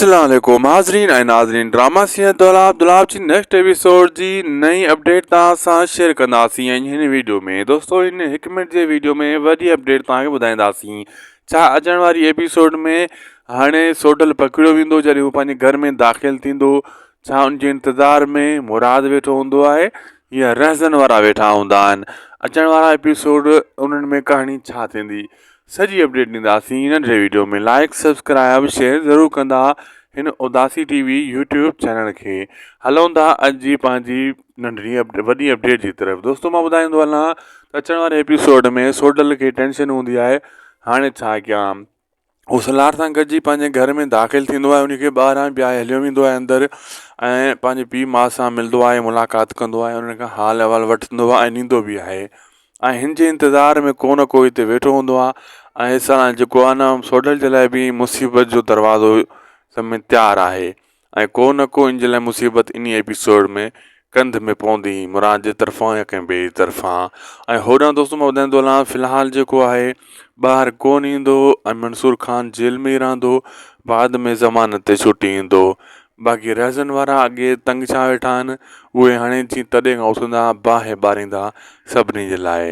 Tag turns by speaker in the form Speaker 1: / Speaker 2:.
Speaker 1: السلام عليڪم حاضرين ۽ ناظرين ڊراما سيئن دولاب دولاب جي نيڪسٽ ايپيسوڊ جي نئين اپڊيٽ توهان سان شيئر ڪنداسين ۽ هن ويڊيو ۾ دوستو هن هڪ منٽ جي ويڊيو ۾ وڏي اپڊيٽ توهان کي ٻڌائينداسين ڇا اچڻ واري ايپيسوڊ ۾ هاڻي سوڍل پڪڙيو ويندو جڏهن هو پنهنجي گهر ۾ داخل ٿيندو ڇا ان جي انتظار ۾ مراد ويٺو هوندو آهي يا رهزن وارا ويٺا هوندا آهن اچڻ وارا ايپيسوڊ انهن ۾ ڪهاڻي ڇا ٿيندي سڄي اپڊيٽ ڏينداسين ننڍڙي ويڊيو ۾ لائڪ سبسڪرائب شيئر ضرور ڪندا هن اداسي ٽي وي يوٽيوب چينل کي هلون ٿا اڄ جي پنهنجي ننڍڙي وڏي اپڊيٽ جي طرف دوستو مان ٻڌائيندو هلان ته اچڻ واري ايپيسوڊ ۾ سوڍل کي ٽينشن هوندي آهي هاڻي ڇا ڪيان هو سلار سان گڏجي پنهنجي گهر ۾ داخل ٿيندو آهي ان کي ٻاهران بيهاري هليو ويندو آهي اندر ۽ پنهنجي پيء ماء سان ملندو آهي ملاقات ڪندو آهي انهن کان حال احوال وٺندو آهي ۽ ڏيندو به آهي ۽ هن جي انتظار ۾ ڪو نه ڪو هتي ويٺو هوندو آهي ۽ اسان جيڪو آهي نه سوڍل جي لاء به مصيبت جو دروازو سمجهه تيار آهي ۽ ڪو نه ڪو ان جي لاء مصيبت انهي ايپيسوڊ ۾ ڪنڌ ۾ پوندي مراد جي طرفان يا ڪنهن ٻئي جي طرفان ۽ هوڏانهن دوستو مان ٻڌائيندو هلان في الحال جيڪو آهي ٻاهر ڪونه ايندو ۽ منصور خان جيل ۾ ئي رهندو بعد ۾ ضمانت تي ڇٽي ايندو باقي رهزن وارا اڳي تنگ ڇا ويٺا آهن اهي هاڻي جي تڏي کان اٿندا باهه ٻاريندا سڀني جي لاء.